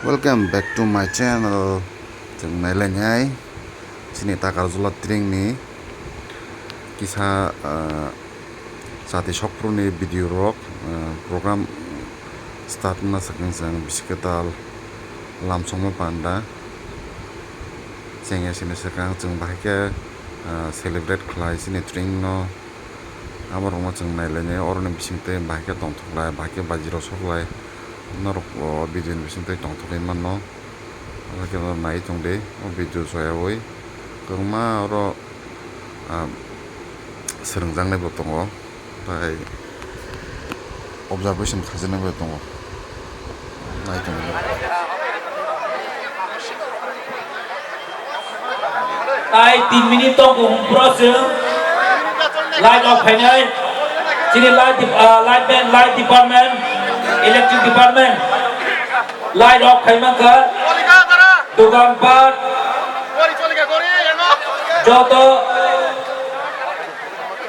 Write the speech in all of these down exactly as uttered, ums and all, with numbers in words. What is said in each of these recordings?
Welcome back to my channel. Chwng nailainai chini Takarjula tringni kisa, ah, chati sokphuruni video rok, ah, program start wngna swkang chwng bisi kwtal lamsongma panda chengya sini swkang chwng bahai khe, ah, celebrate khlai chini tringno. Abo rokno chwng nailainai, oroni bisingtwi bahai khe tongthoklai, bahai khe baji rw soklai, norok o video ni bisingtwi tongthokgwi mano. Abo khe norok nai tongdi o video soyaui. Kwbangma oro, ah, swrwngjaknai bo tongo, tai observation khaijaknai bo tongo. Nai tongdi. Tai tin minute tong kung pro chwng light off khainai. Chini light dep-, ah, light man, light department, electric department, light off khai mankha. Dogan pat joto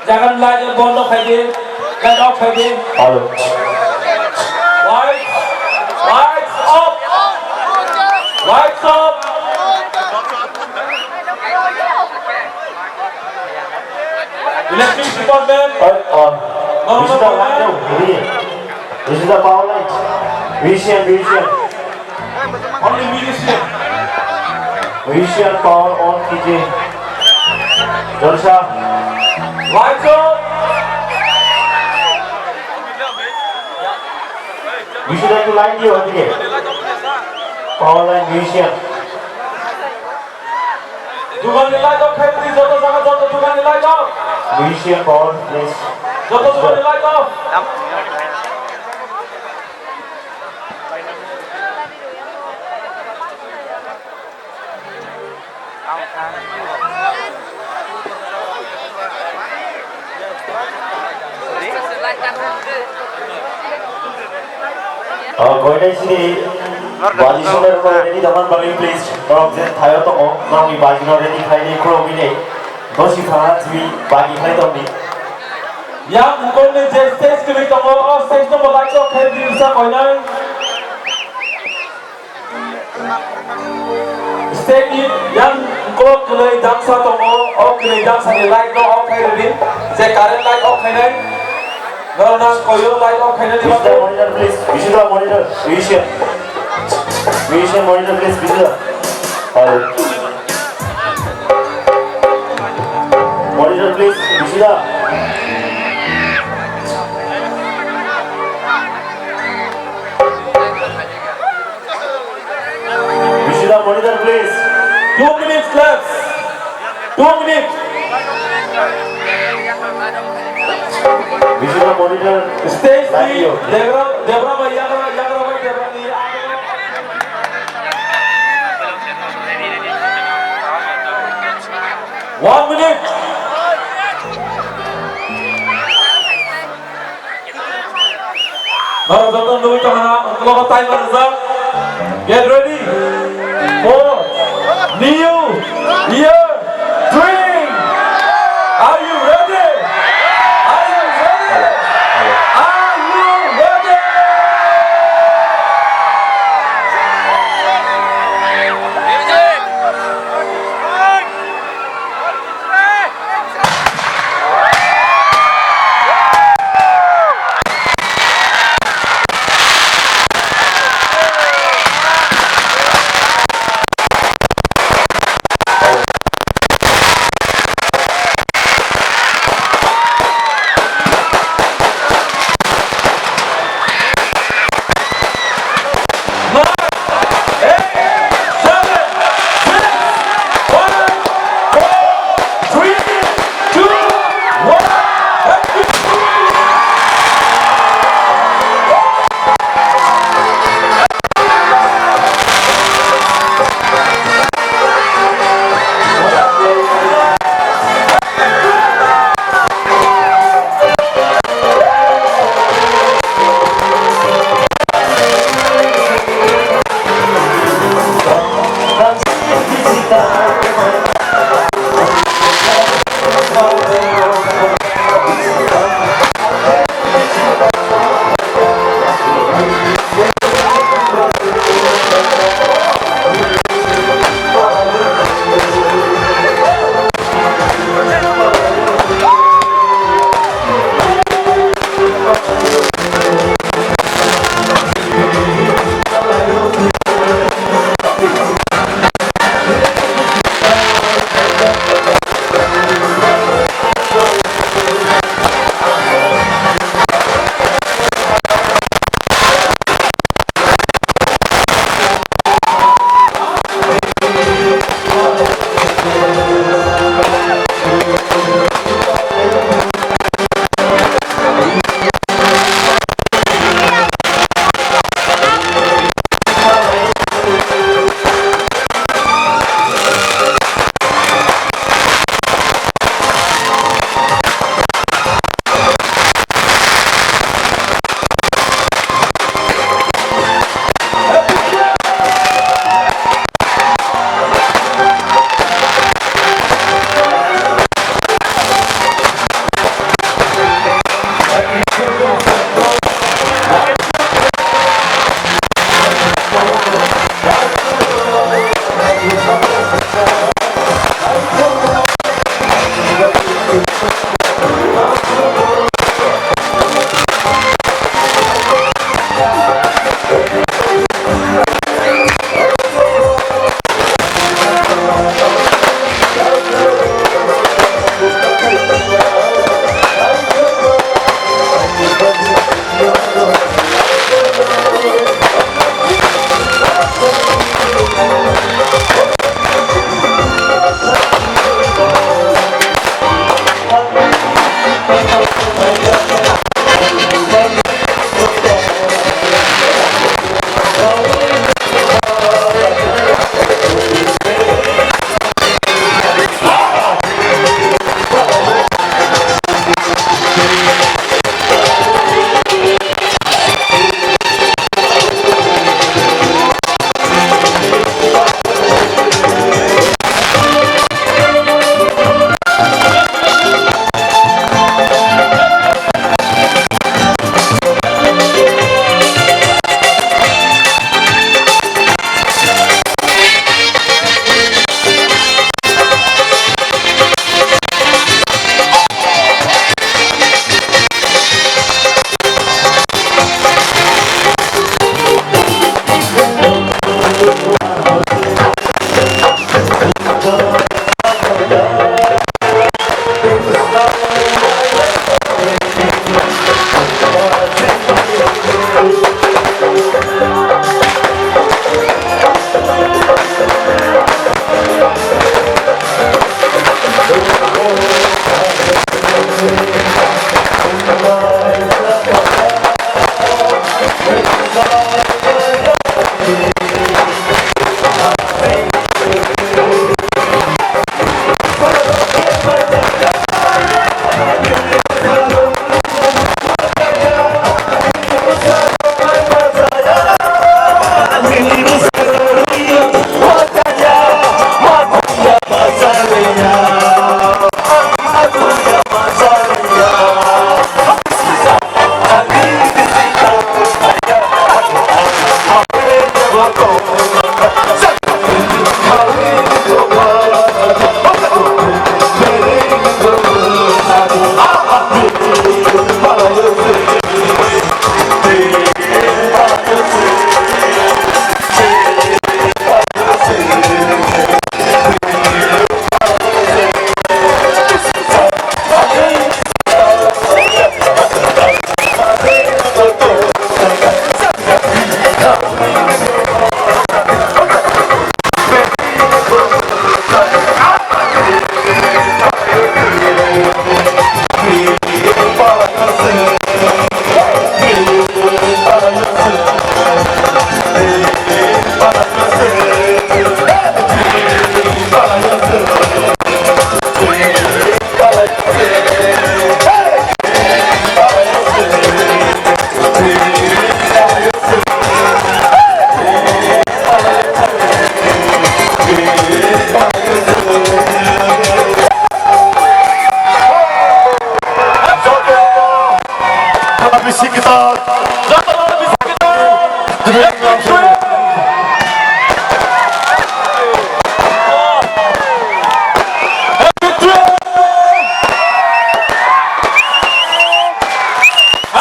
jagan light bondo khai di, light off khai di. Hello. Light, lights off. Lights off. Electric department. Light on. This is the line, no, here. This is the power line. Musician, musician. Only musician. Musician power on कीजिए। जलसा। Lights on. Musician को लाइन दियो, ठीक है। Power line musician। Dugan ni light off khai di, joto jaga joto dugan ni light off. Musician power, please. Joto dugan ni light off. Oh, koinai sini baji sundar ko ready daman bagi please. Norok je thayo tongo, norokni baji no ready khaini khulogwi nei. Dosi thana thwi baji khai tongdi. Yang ukol ni je stage kwrwi tongo, o stage no bo light off khai di sa koinai. Stage ni yang ukolok kwrwi dangsa tongo, o kwrwi dangsa ni light no off khai rwdi, je current light off khainai. Norok nang koyo light off khainani bagwi. Monitor, please. Bisitra monitor, musician. Musician monitor, please, Bisitra. Hello. Monitor, please, Bisitra. Bisitra monitor, please. Two minutes left. Two minutes. Bisitra monitor. Stage ni Debra, Debra bai Yagra, Yagra bai Debra ni. One minute. Norok joto nugwi tongkha na, ukulok o timer rijak. Get ready for new year dream. Are you ready? Are you ready? Are you ready?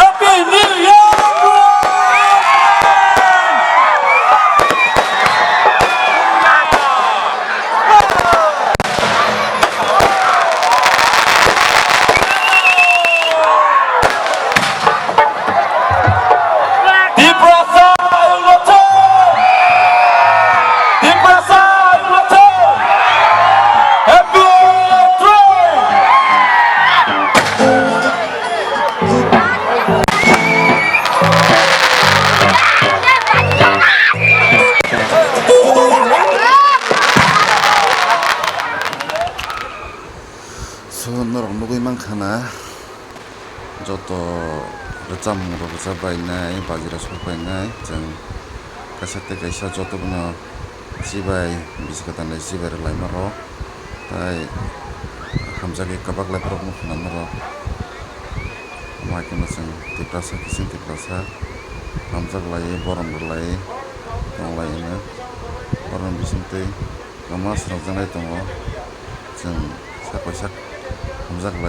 Happy New Year! Tiprasa Happy New Year! So, norok nugui mankha na, joto rwchapmung rok rwchap bainai, baji rok sok bainai, chwng kaisa tei kaisa joto bono chibai, bisi kwtal ni chibai rwlaima rok, tai hamjagwi kwbak lai borok no khwnama rok. Omo hai kheno chwng Tiprasa, kiching Tiprasa hamjak lai, borom rw lai, tong lai hwnwi. Borok ni bising twi kwma swnamjaknai tongo. Chwng sak bai sak hamjak lai,